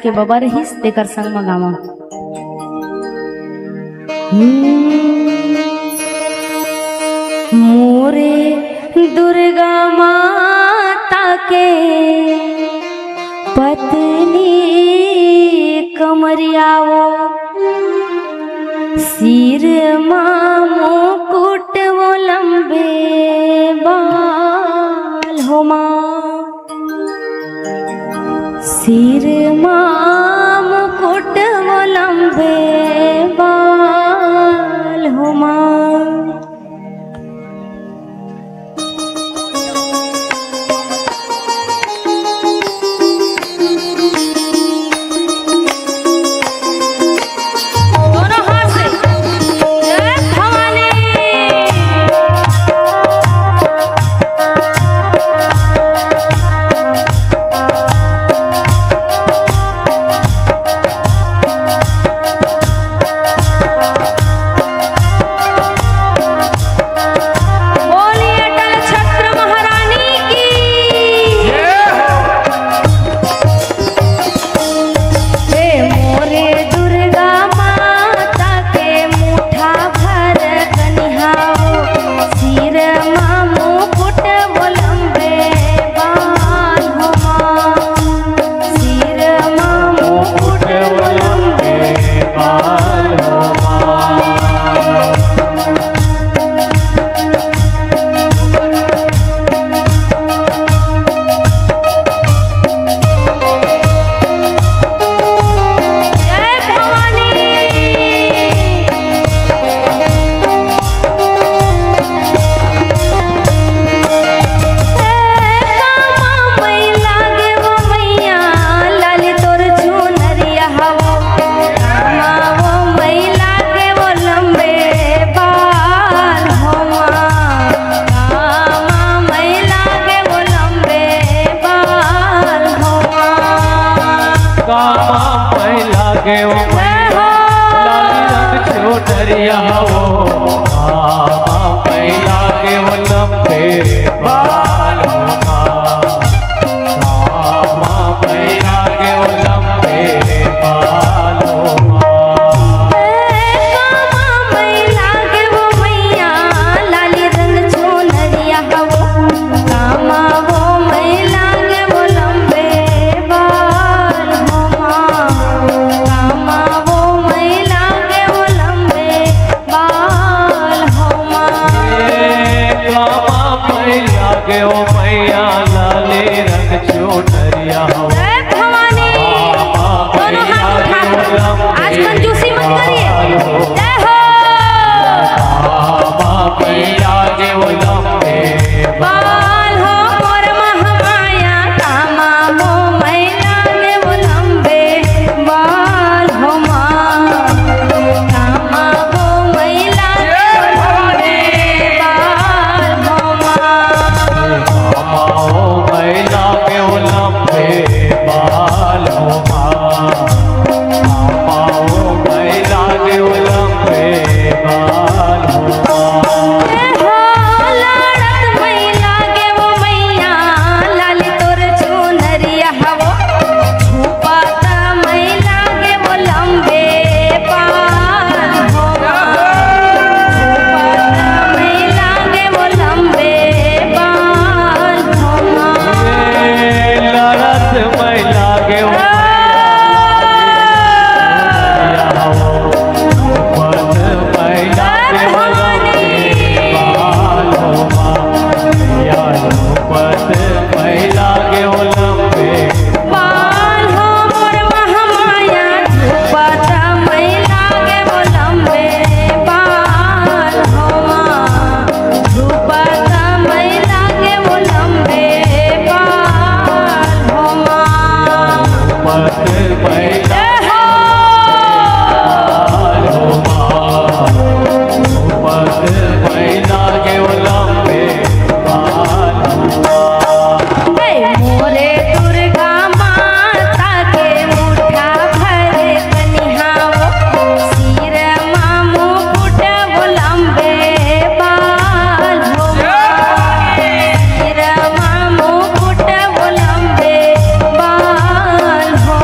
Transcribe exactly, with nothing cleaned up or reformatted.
के बबा रहिस, तेकर संग म गावंव। हम्म, मोरे दुर्गा माता के पतली कमरिया वो, सिर मा मुकुट वो लंबे बाल हो माँ। सिर मा मुकुट वो लंबे बाल हो माँ। दोनों हाथ से। जय भवानी। बोलिए अटल छत्र महारानी की। हे मोरे दुर्गा माता के मुठा भर कनिहाओ, सिर मा मुकुट वो लंबे बाल हो माँ। सिर मा मुकुट वो लंबे बाल हो माँ। जय भवानी। कामा मई लागे वो मैया, लाली तोर चुनरिया हवो। कामा वो मई लागे वो लंबे बाल हो माँ। कामा मई लागे वो लंबे बाल हो माँ। कामा मई लागे वो जय हो। लाली रंग चुनरिया वो। कामा मई लागे वो लंबे बाल हो माँ। कामा मई लागे वो लंबे बाल हो माँ। कामा मई लागे वो मैया, लाली रंग चुनरिया हवो। कामा वो मई लागे वो लंबे बाल हो माँ। कामा वो मई लागे वो लंबे बाल हो माँ। ए, कामा मई लागे वो मैया, लाली रंग चुनरिया हो। जय भवानी। कामा दोनों हाथ उठा कर। आज कंजूसी मत करिए। जय हो। कामा मई लागे वो लंबे बाल हो मोर महामाया। कामा वो मई लागे वो लंबे बाल हो माँ। कामा वो मई लागे वो लंबे बाल हो माँ। कामा वो मई लागे वो लंबे बाल हो माँ। कामा वो मई लागे वो लंबे बाल हो माँ। ए हो लड़त मई लागे वो मैया, लाली तोर चुनरिया हवो। छुपाता मई लागे वो लंबे बाल हो माँ। छुपाता मई लागे वो लंबे बाल हो माँ। ए लड़त मई लागे वो बाल हो मोर महामाया, झूपत मई लागे वो लंबे बाल हो माँ। झूपत मई लागे वो लंबे बाल हो माँ। जय हो। हे मोरे दुर्गा माता के मुठा भर कनिहाओ, सिर मा मुकुट वो लंबे बाल हो। सिर मा मुकुट वो लंबे बाल हो।